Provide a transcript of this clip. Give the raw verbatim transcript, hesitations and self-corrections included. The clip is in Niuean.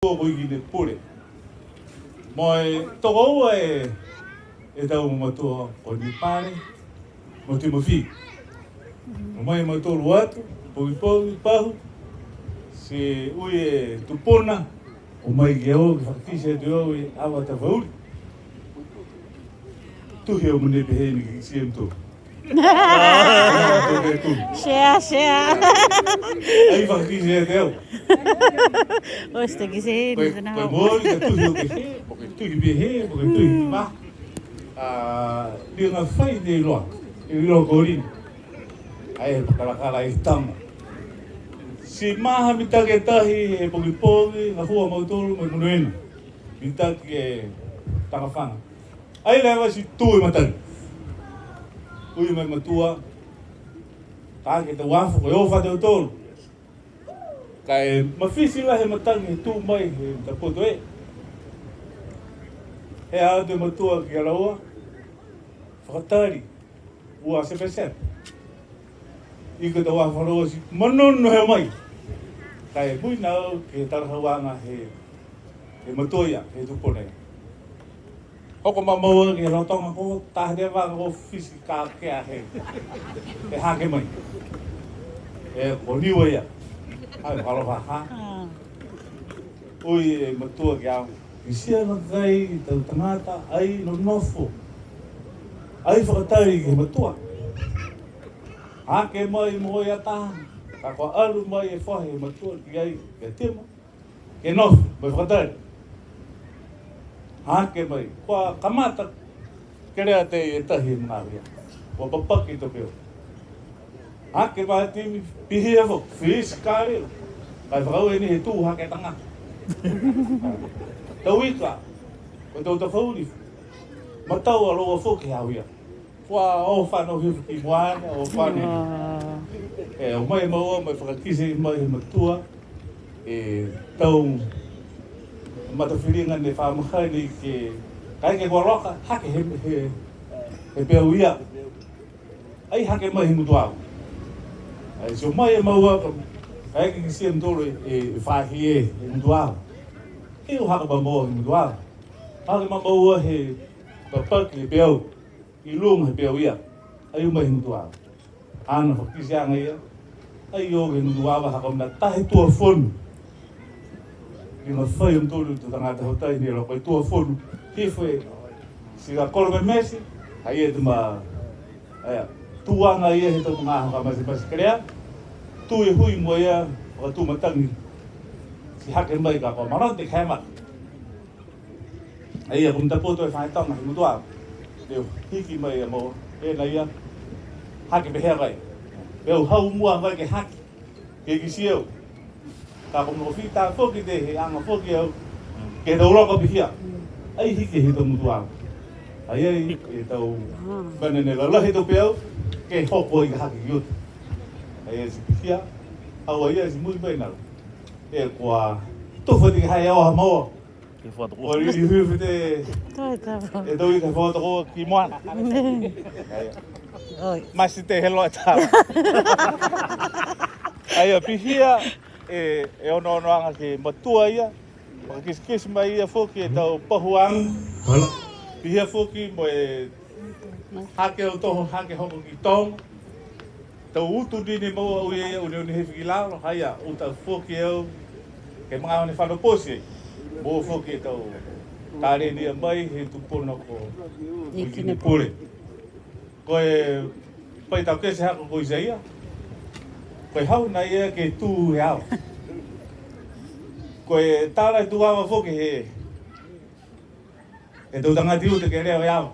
Ko Ikini Pule. Mo e tokoua e, e tau mamatua ko Nipale mo Timofi. Mo mai mautolu atu, pogipogi, pahu, ti ui e tupuna, o mai ke o, ke fakakite atu e au e ava tavauli. Tuhi au mone pehē ni ke kitia e mautolu. Share, share. Ai fakakite e au. Osta ki se he Ko e, ni ko e na. Moli ka tuhi o pehē, po ke tuhi pehē, po ke tuhi ki ma. A, liga fai ne iloa, iloa ko rini. Ai he pakalakala e tama. Ti maha mitaki e tahi, he pogipogi, gahua mautolu, mo e monuina. Mitaki e tagafaga. Ai leva ti tū e matagi. Ui mai matua. Ka ke tau afo ko e ofa te tolu. Ka e mafiti lahi e matagi he tū mai he tapoto e. He a te matua ki a laua. Fakatali. Ua sepesepe. I ko e tau afo laua ti manono he mai. Ka e mui na au ke talahauaga he, he matua ia, he tupuna ia. Hoko mamau ke he lotoga ko taha te vaga ko fiti ka ke a he. E hake mai. E ko niu ia. Ai, kalofa ha. Ui e matua ki a au. Kitia nakai tau tagata ai nonofo. Ai fakatali ke he matua. Hake mai mo ia taha. Ka kua alu mai e fahi he matua ki ai, ki a Timo. Ke nofo, mo e fakatali. Hake mai, kua kamata kelea e tahi e magaaho ia. Kua papaki to peo. Hake mai Timi, pihia foki, fiti ka leo. Ka e fakaaue ni he tū hake tagata. Tau ika, ko e tau tafauli. Matau a laua foki he au ia. Kua o fano hifo ki mua ne, o fano. E, o mai e maua, mai fakakite mai he matua. E, tau matafiliga ne fa mahani ke, kaeke kua loka, hake he, he, he peau ia. Ai hake mai he gutuaga. Ai, ti o mai e maua, ka, kaeke kitia e mautolu e, e faahi e, he gutuaga. E o hake mai maua he gutuaga. Hake mai maua he papaki he peau. I luga he peau ia, ai o mai he gutuaga. Haana fakakiteaga ia, ai o ke he gutuaga ha ko e mena taha e tua fonu. Liga fai a mautolu tau tagata hau tai ne loko e tua fonu. Hifo e, ti ka kolo memesi, ai e tama, ai a, tuaga ia he tau magaaho ka matimati kelea. Tū e hui mo ia, fakatū matagi. Ti hake mai ka ko e manote ke he mata. Ai a, ko e matapoto e faahi toga he gutuaga. Leo hiki mai a mo, e na ia, hake pehē a kai. Leo hau mua a kai ke hake, ke kitia au. Ka ko e mena fita foki te he aga foki au, ke tau loka pihia. Ai hiki he tau gutuaga. Ai ai, e tau, mena ne lalahi tau peau, ke hoko ai ke hake ki uta. Ai ai ti pihia, hau ai ai ti mui mai na. E kua, tufa ti ke hai aoha maua. Ke fua toko. Ua liliu hifo te, e tau ika fua toko ki moana. Oi. Masi te he loa e tala. Ai a pihia, e, e onoonoaga ke matua ia. Makakisikisi mai ia foki e tau pahuaga. Pihia foki mo e hake au toho, hake hoko ki toga. Tau utu ni ne maua au ia, ia uneune hifo ki lalo, haia, uta foki au, ke he magaaho ne fano poti ai. Mo foki e tau taleni a mai he tupuna ko Ikini Pule. Ko e fai tau kese hako ko Isaia. Ko e hau na ia ke tū he ao. Ko e tala e tū ava foki he, he tau tagata uta ke leo e ao.